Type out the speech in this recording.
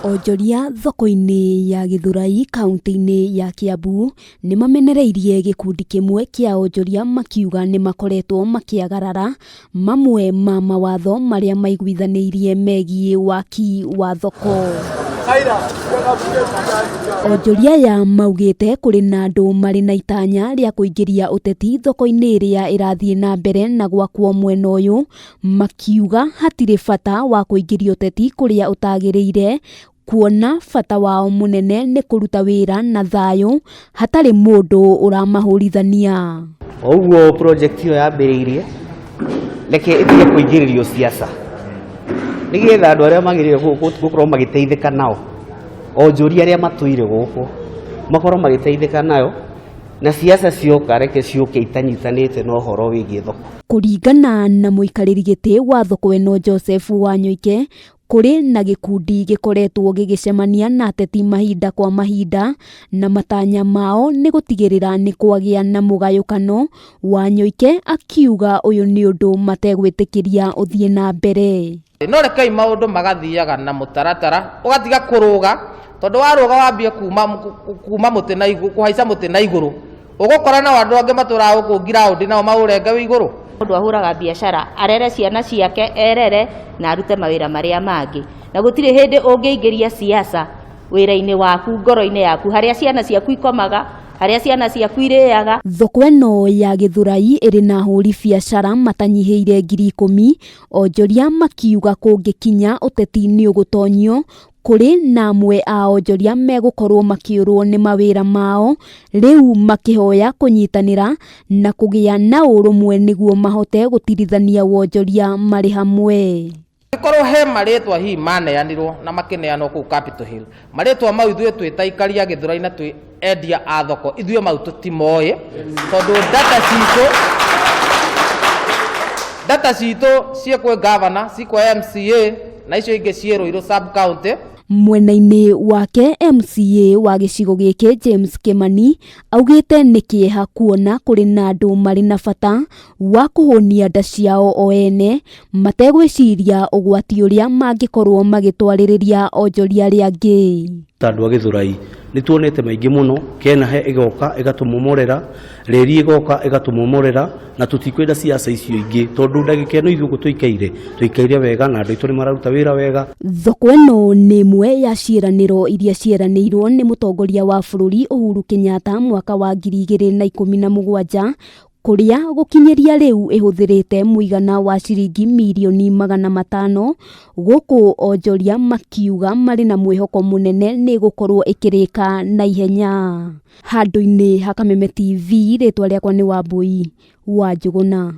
Onjoria thoko-inĩ ya Gĩthũrai kaunti-inĩ ya Kiambu nĩ mamenereirie gĩkundi kĩmwe kĩa onjoria makiuga nĩ makoretwo makĩagarara mamwe ma mawatho marĩa maiguithanĩirie megiĩ waki wa thoko. Onjoria aya maugĩte kũrĩ na andũ marĩ na itanya rĩa kũingĩria ũteti thoko-inĩ ĩrĩa ĩrathiĩ na mbere na gwakwo mwena ũyũ, makiuga hatirĩ bata wa kũingĩria ũteti kũrĩa ũtagĩrĩire, kuona bata wao mũnene nĩ kũruta wĩra na thayũ hatarĩ mũndũ ũramahũrithania. O ũguo project ĩyo yambĩrĩirie, reke ĩtige kũingĩrĩrio siasa nĩgetha andũ arĩa magĩrĩire gũkorwo magĩteithĩka nao, onjoria arĩa matũire gũkũ makorwo magĩteithĩka nayo, na siasa cioka reke ciũke itanyitanĩte na ũhoro wĩgiĩ thoko. Kũringana na mũikarĩri gĩtĩ wa thoko ĩno Joseph Wanyoike, kũrĩ na gĩkundi gĩkoretwo gĩgĩcemania na ateti mahinda kwa mahinda, na matanya mao nĩ gũtigĩrĩra nĩ kwagĩa na mũgayũkano. Wanyoike akiuga ũyũ nĩ ũndũ mategwĩtĩkĩria ũthiĩ na mbere. No rekei maũndũ magathiaga na mũtaratara, ũgatiga kũrũga, tondũ warũga wambie kuma mũtĩ na igũrũ, kũhaica mũtĩ na igũrũ, ũgũkora nao andũ angĩ matũraga gũkũ ground nao maũrenge wĩ igũrũ. Mũndũ ahũraga biacara arere ciana ciake, erere na arute mawĩra marĩa mangĩ, na gũtirĩ hĩndĩ ũngĩingĩria siasa wĩra-inĩ waku, ngoro-inĩ yaku, harĩa ciana ciaku ikomaga, harĩa ciana ciaku irĩaga. Thoko ĩno ya Gĩthũrai ĩrĩ na ahũri biacara matanyihĩire 10,000, onjoria makiuga kũngĩkinya ũteti nĩ ũgũtonyio, kũrĩ na amwe a onjoria megũkorwo makĩũrwo nĩ mawĩra mao, rĩu makĩhoya kũnyitanĩra na kũgĩa na ũrũmwe nĩguo mahote gũtirithania wonjoria marĩ hamwe. Angĩkorwo he marĩtwa hihi maneanirwo na makĩneanwo kũu Capitol Hill, marĩtwa mau ithuĩ twĩ ta aikari a Gĩthũrai na twĩ endia a thoko, ithuĩ mau tũtimoĩ, tondũ data citũ ciĩ kwĩ governor, ciĩ kwa MCA na icio ingĩ ciĩ Ruiru sub county. Mwena-inĩ wake MCA wa gĩcigo gĩkĩ James Kimani augĩte nĩ kĩeha kuona kũrĩ na andũ marĩ na bata wa kũhũnia nda ciao o ene mategwĩciria ũgwati ũrĩa mangĩkorwo magĩtwarĩrĩria onjoria arĩa angĩ. Ta andũ a Gĩthũrai nĩ tuonete maingĩ mũno, Kenahe ĩgoka ĩgatũmomorera, reri ĩgoka ĩgatũmomorera, na tũtikwenda siasa icio ingĩ, tondũ ndagĩka ĩno ithuĩ tũikaire tũikaire wega na andũ aitũ nĩ mararuta wĩra wega. Thoko ĩno nĩ ĩmwe ya ciĩranĩro iria ciĩranĩirwo nĩ mũtongoria wa bũrũri Uhuru Kenyatta mwaka wa 2017, kũrĩa gũkinyĩria rĩu ĩhũthĩrĩte mũigana wa ciringi mirioni 500, gũkũ onjoria makiuga marĩ na mwĩhoko mũnene nĩ ĩgũkorwo ĩkĩrĩka na ihenya. Handũ-inĩ ha Kameme TV, rĩtwa rĩakwa nĩ Wambui wa Njũgũna.